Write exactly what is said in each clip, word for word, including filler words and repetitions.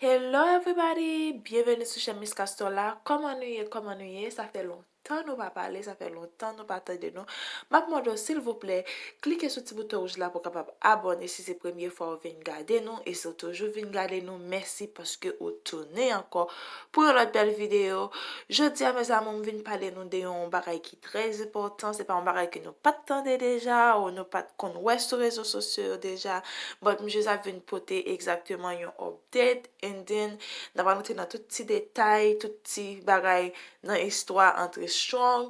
Hello everybody! Byenveni sou chèn Miss Castor la. Kòman nou ye? Kòman nou ye? Sa fè lontan nou pa pale, sa fè lontan nou pa tande nou. M ap mande w, silvouplè, klike sou ti bouton wouj la pou w kapab abòne si se premye fwa w vin gade nou. E si w toujou vin gade nou, mèsi paske ou tounen ankò pou yon lòt bèl videyo. Jodi a, mezanmi, m vin pale nou de yon bagay ki trè enpòtan. Se pa yon bagay ke nou pa t tande deja, ou nou pa t konn wè sou rezo sosyo yo deja. But m jis ap vin pote egzakteman yon update, and then n ap rantre nan tout ti detay, tout ti bagay nan istwa antre Strong,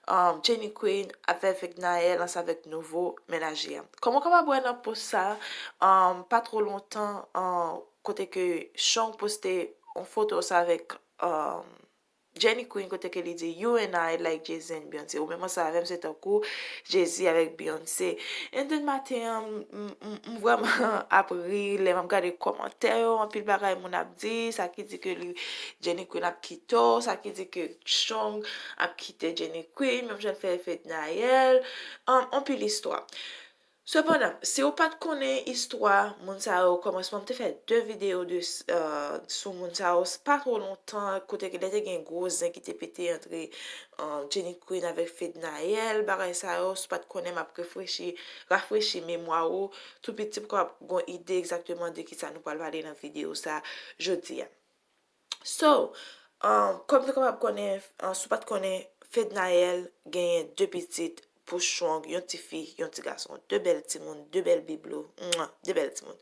um, Jenny Queen avèk Fednaelle ansanm avèk nouvo mennaj li a. Kòman w kapab wè nan post sa, um, pa twò lontan, um, kote ke Strong poste yon foto sa avèk, um, Jenny Queen, kote ke li di, "You and I like Jay-Z and Beyoncé." Ou menm ansanm avè m, se tankou Jay-Z avèk Beyoncé. And then maten an, m, m, m, m vrèman ap ri lè m ap gade kòmantè yo, anpil bagay moun ap di, sa ki di ke li, Jenny Queen ap kite w, sa ki di ke Strong ap kite Jenny Queen, menm jan l fè Fednaelle, um, anpil istwa. Sepandan, si w pa t konnen istwa moun sa yo, kòmansman, m te fè de videyo de, uh, sou moun sa yo, s- pa twò lontan, kote ke lè te gen gwo zen ki te pete antre, uh, Jenny Queen avèk Fednaelle, bagay sa yo, si w pa t konnen, m ap refrechi, rafrechi memwa ou, tou piti pou w kapab gon ide egzakteman de kisa nou pral pale nan videyo sa jodi a. So, um, kòm nou kapab konnen, uh, si w pa t konnen, Fednaelle genyen de pitit pou Strong, yon ti fi, yon ti gason. De bèl timoun, de bèl biblo, mwa, de bèl timoun.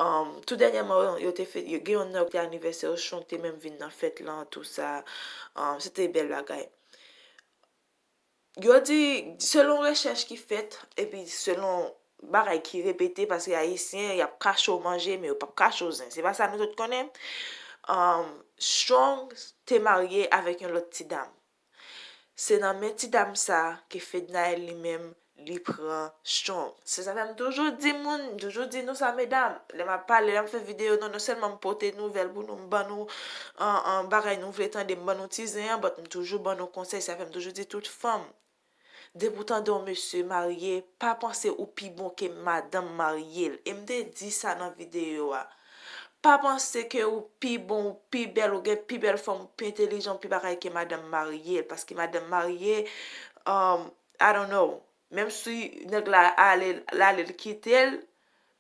Um, tou dènyèman, yo te fè, yo gen yon nèg te anivèsè yo, Strong te menm vin nan fèt lan, tou sa. Um, se te bèl bagay. Yo di, selon rechèch ki fèt, epi selon bagay ki repete, paske Ayisyen, y ap kache w manje, men yo p ap kache w zen. Se pa sa nou tout konnen? Um, Strong te marye avèk yon lòt ti dam. Se nan men ti dam sa ke Fednaelle li menm, li pran Strong. Se sa fè m toujou di moun, m toujou di nou sa, medam. Lè m ap pale, lè m ap fè videyo, non, non sèlman m pote nouvèl pou nou, m ban nou, an, an, bagay nou vle tande, m ban nou ti zen an, but m toujou ban nou konsèy, sa fè m toujou di tout fanm. Depi w tande yon mesye marye, pa panse ou pi bon ke madanm marye l. E m te di sa nan videyo a. Pa panse ke ou pi bon, ou pi bèl, ou gen pi bèl fòm, ou pi entèlijan, ou pi bagay ke madanm marye l. Paske madanm marye, um, I don't know. Menm si nèg la ale, l ale, l kite l,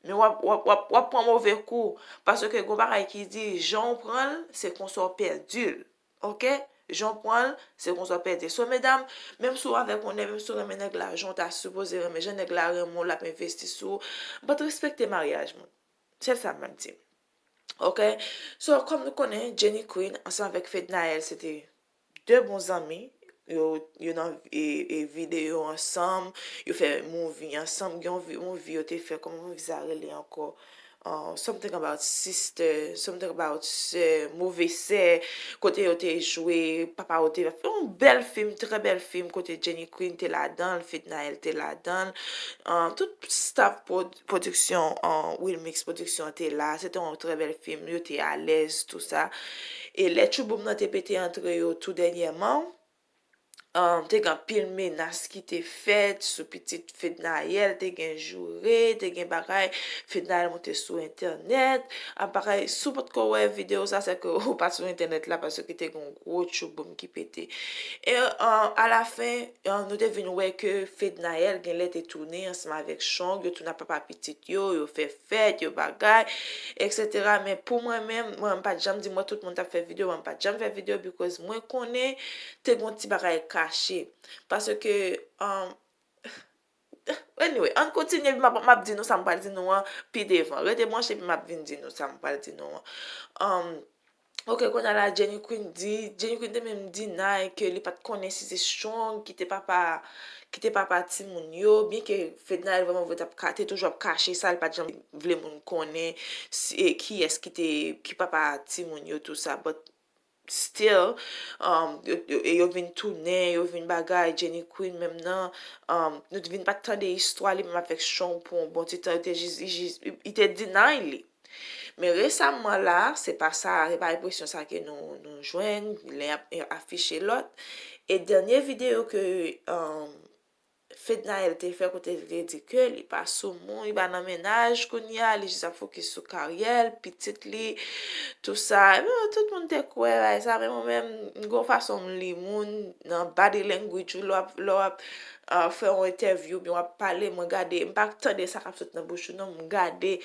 men w ap, w ap, w ap, w ap pran move kou. Paske gon bagay ki di, jan w pran l, se konsa w pèdi l. Oke? Jan w pran l, se konsa w pèdi. So, medam, menm si w avèk yon nèg, menm si w renmen nèg la, jan w ta sipoze renmen, jan nèg la renmen w, l ap envesti sou ou, but respekte maryaj moun. Se sa m ap di. Oke? So, kòm nou konnen, Jenny Queen ansanm avèk Fednaelle, se te de bon zanmi. Yo, yo nan, e, e, videyo ansanm, yo fè movie ansanm. Gen yon vi- movie yo te fè, kòman movie sa rele ankò? Uh, something about sister, something about sè, move sè, kote yo te jwe, papa yo te fè yon bèl fim, trè bèl fim, kote Jenny Queen te ladan l, Fednaelle te ladan l. Uh, tout staff prod- pwodiksyon, uh, Wilmix Production te la, se te yon trè bèl fim, yo te alèz, tou sa. E lè tchouboum nan te pete antre yo tou dènyèman, um, te gen anpil menas ki te fèt sou pitit Fednaelle, te gen joure, te gen bagay, Fednaelle monte sou entènèt. Ap bagay, si w potko wè videyo sa, se ke ou pa t sou entènèt la, paske te gen yon gwo tchouboum ki pete. E, uh, alafen, uh, nou te vin wè ke Fednaelle genlè te tounen ansanm avèk Strong, yo tounen ap papa pitit yo, yo fè fèt, yo bagay, et cetera. Men pou mwen menm, mwen, m pa t janm di mwen tout moun t ap fè videyo, mwen m pa t janm fè videyo, because mwen konnen te gon ti bagay kache. Paske, um, anyway, ann kontinye, epi m ap, m ap di nou sa m pral di nou an pi devan. Rete branche, epi m ap vin di nou sa m pral di nou an. Um, oke, kounye a la, Jenny Queen di, Jenny Queen te menm deny ke li pa t konnen si se Strong ki te papa, ki te papa timoun yo, byen ke Fednaelle vrèman vre t ap ka, te toujou ap kache sa, li pa t janm vle moun konnen si, e, kiyès ki te, ki papa timoun yo, tou sa, but still, um, yo, yo, e yo vin tounen, yo vin bagay, Jenny Queen menm nan, um, nou t vin pa t tande istwa li menm avèk Strong pou yon bon ti tan, yo te jis, li jis, li, li te deny li. Men resaman la, se pa sa, se pa enpresyon sa ke nou, nou jwenn, len ap, ap afiche lòt. E dènye videyo ke, um, Fednaelle te fè kote li te di ke li pa sou moun, li pa nan mennaj kounye a, li jis ap fokis sou karyè l, pitit li, tou sa. Epi tout moun te kwè bagay sa, men mwen menm, m gon fason m li moun, nan body language ou, lè w ap, lè w ap uh, fè yon entèvyou, oubyen w ap pale, mwen gade, m pa tande sa k ap sot nan bouch ou non, m gade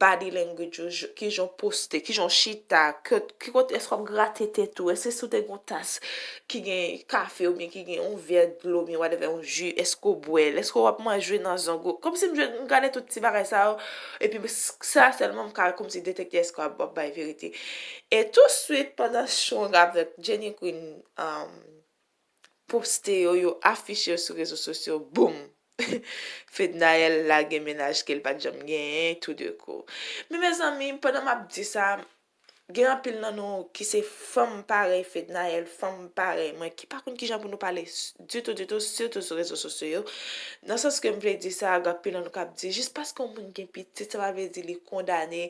body language ou, j- kijan w poste, kijan w chita, ki, ki kote, èske w ap grate tèt ou, èske si w te gen yon tas ki gen kafe oubyen ki gen yon vè dlo oubyen whatever, yon ji, èske w bwè l, èske w ap manje nan zong ou, kòmsi m jwenn, m gade tout ti bagay sa yo, epi s- sa sèlman m ka kòmsi detekte èske w ap, w ap bay verite. E touswit, pandan Strong avèk Jenny Queen, um, poste yo, yo afiche yo sou rezo sosyo, boum! Fednaelle lage mennaj ke l pa t janm genyen, tou de kou. Men mezanmi, pandan m ap di sa, gen anpil nan nou ki se fanm parèy Fednaelle, fanm parèy mwen, ki pa konn kijan pou nou pale s- ditou, ditou, sitou sou rezo sosyo yo. Nan sans ke m vle di sa, gen anpil nan nou k ap di, jis paske yon moun gen pitit, sa pa vle di li kondane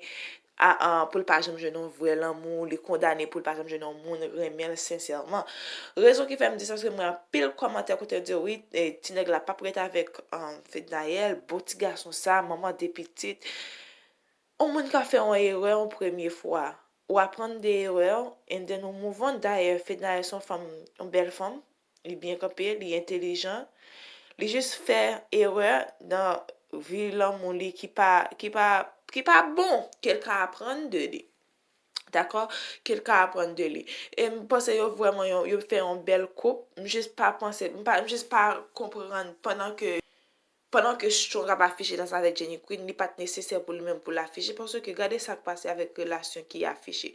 a, a, pou l pa janm jwenn yon vrè lanmou, li kondane pou l pa janm jwenn yon moun renmen l sensèman. Rezon ki fè m di sa, paske m wè anpil kòmantè kote yo di, wi, e, ti nèg la p ap ret avèk, um, Fednaelle, bon ti gason sa, manman de pitit. Yon moun ka fè yon erè yon premye fwa, ou aprann de erè w, and then ou move on. Dayè, Fednaelle se yon fanm, yon bèl fanm, li byen kanpe, li entelijan. Li jis fè erè nan vi lanmou li ki pa, ki pa, ki pa bon, ke l ka aprann de li. Dakò? Ke l ka aprann de li. E m panse yo vrèman yon, yo fè yon bèl koup. M jis pa panse, m pa, m jis pa konprann pandan ke, pandan ke Strong ap afiche dans avèk Jenny Queen, li pa t nesesè pou li menm pou l afiche, paske gade sa k pase avèk relasyon ki afiche.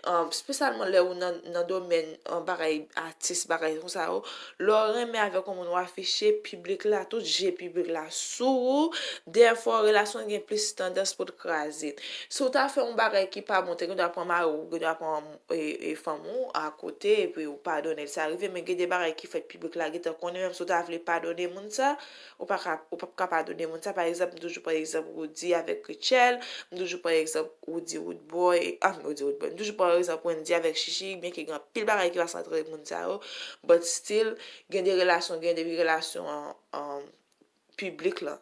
Um, espesyalman lè ou nan, nan domèn, um, bagay atis, bagay konsa yo, lè w renmen avèk yon moun w afiche, piblik la, tout je piblik la sou ou, dèfwa relasyon gen plis tandans pou l kraze. Si w ta fè yon bagay ki pa bon, te gen dwa pran mari w, gen dwa pran, e, e, fanm ou akote, epi ou padone l, sa rive, men gen de bagay ki fèt piblik la gentan konnen, menm si w ta vle padone moun sa, ou pa ka, ou p ap ka padone moun sa. Pa egzanp, m toujou pran egzanp Roody avèk Rutshelle, m toujou pran egzanp Roody Roodboy, ah, Roody Roodboy, m toujou pran egzanp Wendy avèk Chichi, byen ke gen anpil bagay ki pase ant moun sa yo, but still, gen de relasyon, gen de relasyon, um, piblik lan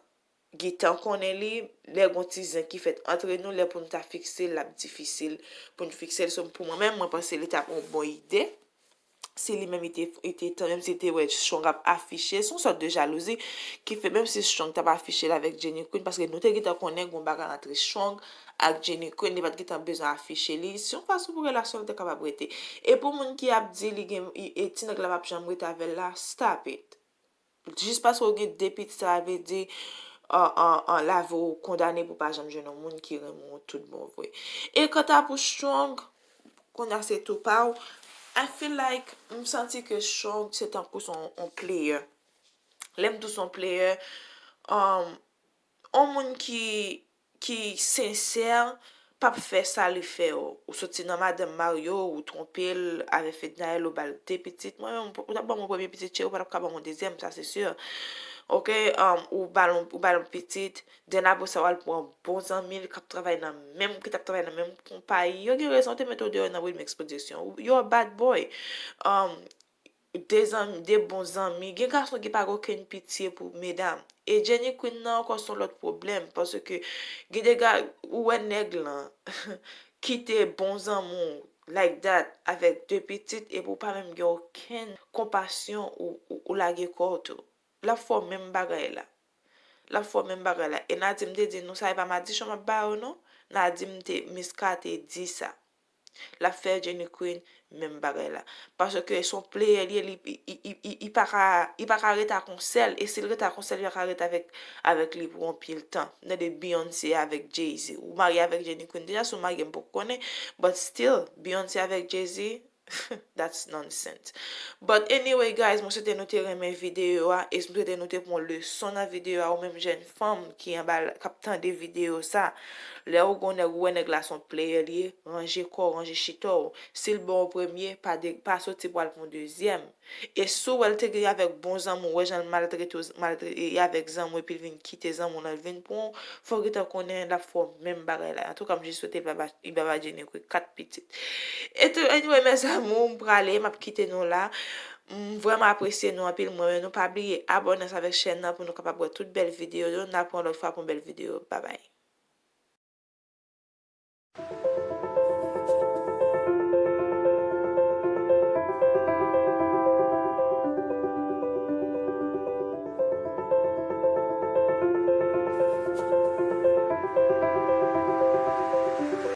gentan konnen li, lè gon ti zen ki fèt antre nou, lè pou n ta fikse l, l ap difisil pou n fikse l. So, pou mwen menm, mwen panse li t ap yon bon ide. Si li menm li te, li te tan, menm si li te wè Strong ap afiche, se yon sòt de jalouzi ki fè, menm si Strong t ap afiche l avèk Jenny Queen, paske nou te gentan konnen gon bagay antre Strong ak Jenny Queen, li pa t gentan bezwen afiche li. Se yon fason pou relasyon an te kapab rete. E pou moun ki ap di li gen, e ti nèg la p ap janm rete avè l la, stop it. Jis paske w gen de pitit, sa vle di, an, an, an, lavi w kondane pou pa janm jwenn yon moun ki renmen w tout bon vre. E kanta pou Strong, kounye a se tou pa w, I feel like, m santi ke Strong se tankou se yon, yon player. Lè m di w se yon player, um, yon moun ki, ki sensè, p ap fè sa li fè w. Ou soti nan madanm mari w, ou twonpe l avèk Fednaelle, ou ba l de pitit. Mwen menm, ou t ap ban m yon premye pitit, cheri, ou pa t ap ka ban m yon dezyèm, sa se si. Oke, um, ou ba l yon, ou ba l yon pitit, then apre sa, w al pran bon zanmi l k ap travay nan menm, ki t ap travay nan menm konpayi. Yo gen rezon te mete w deyò nan Wilmix Production. Ou, you a bad boy. Um, de zanmi, de bon zanmi. Gen gason ki pa gen okenn pitye pou medam. E Jenny Queen nan ankò se yon lòt pwoblèm, paske gen de ga, ou wè nèg lan kite bon zanmi w like that avèk de pitit, epi w pa menm gen okenn konpasyon, ou, ou, ou lage kò w tou. L ap fè w menm bagay la. L ap fè w menm bagay la. E Nadim te di nou sa, e pa madichon m ap ba yo non. Nadim te, Miska te di sa. L ap fè Jenny Queen menm bagay la. Paske se yon player li ye, li, li, li, li, li pa ka, li pa ka rete ak yon sèl. E si l rete ak yon sèl, li pa ka rete avèk, avèk li pou yon pil tan. Tande Beyoncé avèk Jay-Z. Ou marye avèk Jenny Queen deja, si w marye m poko konnen. But still, Beyoncé avèk Jay-Z, that's nonsense. But anyway, guys, mwen swete nou te renmen videyo a, e mwen swete nou te pran leson nan videyo a, ou menm jèn fanm ki anba l, k ap tande videyo sa. Lè ou gon nèg, ou wè nèg la se yon player li ye, ranje kò w, ranje chita w. Si l ba w premye, pa de, pa soti pou al pran dezyèm. E si w wè l te gen avèk bon zanmi w, ou wè jan l maltrete w, maltre-, e avèk zanmi w, epi l vin kite zanmi w lan, l vin pran w, fò w gentan konnen l ap fè w menm bagay la. Antouka, m jis swete l pa ba, li ba Jenny Queen kat pitit. E tou, anyway, mes amours, m prale, m ap kite nou la. M vrèman apresye nou anpil. Mwen, nou pa bliye abòne ansanm avèk chèn nan pou nou kapab wè tout bèl videyo yo. N ap wè yon lòt fwa pou yon bèl videyo. Babay.